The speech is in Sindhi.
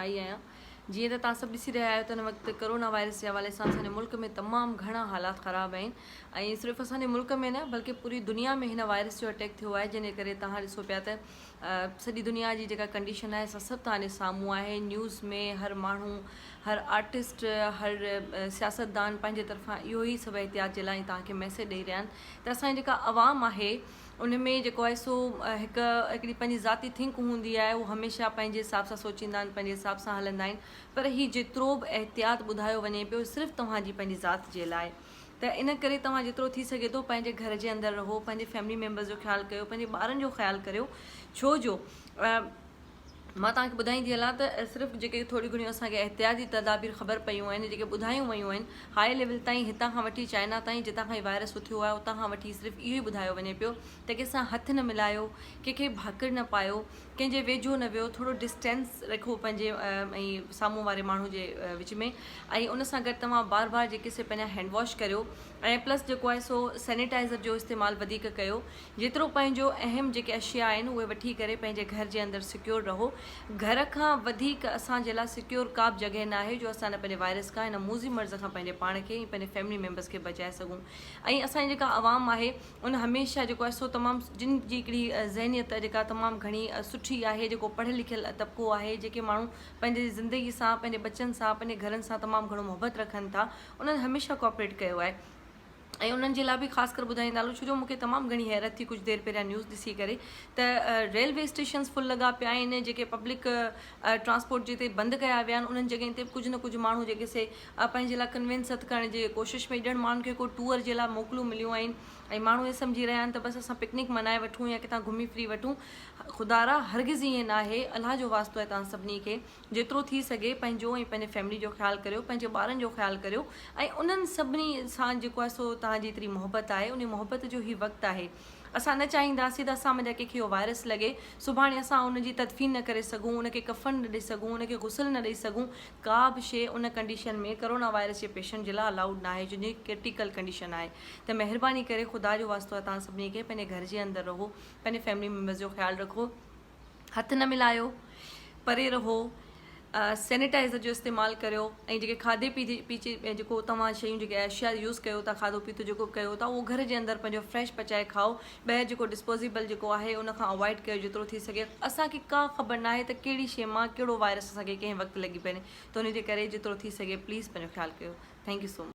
آئي آهيان. جيئن ته توهان سڀ ڏسي رهيا آهيو ته هن وقت ڪرونا وائرس جي حوالي سان اسان جي ملڪ ۾ تمام گهڻا حالات خراب آهن ۽ صرف اسان جي ملڪ ۾ نه بلڪه پوري دنيا ۾ هن وائرس جو اٽيڪ ٿيو آهي جنهن جي ڪري توهان ڏسو پيا ته سڄي دنيا جي جيڪا ڪنڊيشن آهي سا سڀ توهان جي سامهون آهي نيوز ۾ هر ماڻهو هر آرٽسٽ هر سياستدان پنهنجي طرفان اهو ئي سڀ احتياط جي لاء توهان کي ميسيج ڏئي رهيا آهن ته اسان جي جيڪا عوام آهي ان ۾ جيڪو آهي سو هڪ هڪڙي پنهنجي ذاتي ٿنڪ هوندي آهي هو هميشه پنهنجي حساب سان سوچيندا آهن پنهنجي حساب سان هلندا آهن پر هي جيترو به احتياط ٻڌايو وڃي پيو صرف توهان جي پنهنجي ذات جي لاء ته ان ڪري توهان جيترو ٿي سگهي ٿو پنهنجي گهر جي اندر رهو پنهنجي فيملي ميمبرز جو خيال ڪيو پنهنجي ٻارن جو خيال ڪريو ڇو جو مان توهان کي ٻڌائيندي هلان ته صرف جيڪي ٿوريون گهڻيون اسان کي احتياطي تدابير خبر پيون آهن جيڪي ٻڌايون ويون آهن هاء ليول تائين هتان کان وٺي چائنا تائين جتان کان هي وائرس اٿيو آهي اتان کان وٺي صرف اهو ئي ٻڌايو وڃي پيو ته ڪنهن سان هٿ نه ملايو ڪنهن کي ڀاڪر نه پايو ڪنهن جي ويجهو نه ويهو ٿورو ڊسٽينس رکو پنهنجي ۽ سامهون واري ماڻهو جي وچ ۾ ۽ ان سان گڏ توهان بار بار جيڪي سي پنهنجا هينڊ واش ڪريو ۽ پلس جيڪو آهي سو سينيٽائزر جو استعمال وڌيڪ ڪيو جيترو پنهنجو اهم جيڪي اشياء آهن اهي وٺي ڪري پنهنجي گهر جي اندر سيڪيور رهو. گهر کان وڌيڪ اسان جي لاء سيڪيور ڪا به جڳهه ناهي جو اسان هن پنهنجي وائرس کان هن موذي مرض کان پنهنجي پاڻ کي ۽ پنهنجي فيملي ميمبرس کي بچائي سگهون ۽ اسان جي جيڪا عوام آهي ان هميشه جيڪو آهي سو تمام جن جي هڪڙي ذهنيت جيڪا تمام گهڻي سٺي آهي جيڪو پڙهيل لکيل طبقو آهي جيڪي ماڻهو پنهنجي زندگي سان پنهنجي ٻچن سان پنهنجي گهرن سان تمام گهڻو محبت رکن ٿا انهن هميشه ڪوآپريٽ ڪيو آهي. ۽ انهن جي لاء به خاص ڪر ٻڌائيندا هلون ڇو جو مون کي تمام گهڻي حيرت ٿي ڪجهه دير پهريان نيوز ڏسي ڪري ته ريلوي اسٽيشنز فل لڳا پيا آهن جيڪي پبلڪ ٽرانسپورٽ جتي بند ڪيا ويا آهن انهن جڳهين تي به ڪجهه نه ڪجهه ماڻهو جيڪي سي پنهنجي لاء ڪنوينس هٿ ڪرڻ جي ڪوشش ۾ ڄڻ ماڻهن کي ڪو ٽوئر جي لاء موڪلون مليون آهن ۽ ماڻهو ائين سمجهي رهيا آهن ته بس اسان پڪنڪ منائي وٺون يا ڪٿان گهمي ڦري وٺون خدارا هرگز ائين ناهي الله جو واسطو آهي توهان سڀني کي جيترو ٿي سگهي پنهنجو ۽ پنهنجي فيملي جو خيال ڪريو پنهنجي ٻارن جو خيال ڪريو ۽ انهن سڀني سان جيڪو آهي سو توهان جي ايتري محبت آهي انهي محبت جو هي وقت آهي اسان نه چاهينداسين ته اسان منجهان ڪنهن کي اهو وائرس لڳي سڀاڻي اسان ان جي تدفين نه ڪري سگهون ان کي ڪفن نه ڏئي سگهون ان کي غسل نه ڏئي سگهون ڪا به شي ان ڪنڊيشن ۾ ڪرونا وائرس جي پيشنٽ جي لاء الائوڊ ناهي جن جي ڪرٽيڪل ڪنڊيشن آهي ته مهرباني ڪري خدا جو واسطو آهي توهان سڀني کي پنهنجي گهر جي اندر رهو پنهنجي فيملي ميمبرز جو خيال رکو. هٿ نه ملايو، پري رهو، سينيٽائيزر جو استعمال ڪريو ۽ جيڪي کاڌي پيتي پيچي جيڪو توهان شيون جيڪي اشياء يوز ڪيو ٿا کاڌو پيتو جيڪو به ڪيو ٿا اهو گهر جي اندر پنهنجو فريش پچائي کائو ٻاهر جيڪو ڊسپوزيبل جيڪو آهي ان کان اوائڊ ڪيو جيترو ٿي سگهي اسان کي ڪا خبر ناهي ته ڪهڙي شي مان ڪهڙو وائرس اسان کي ڪنهن وقت لڳي پئي ته ان جي ڪري جيترو ٿي سگهي پليز پنهنجو خيال ڪيو thank you so much.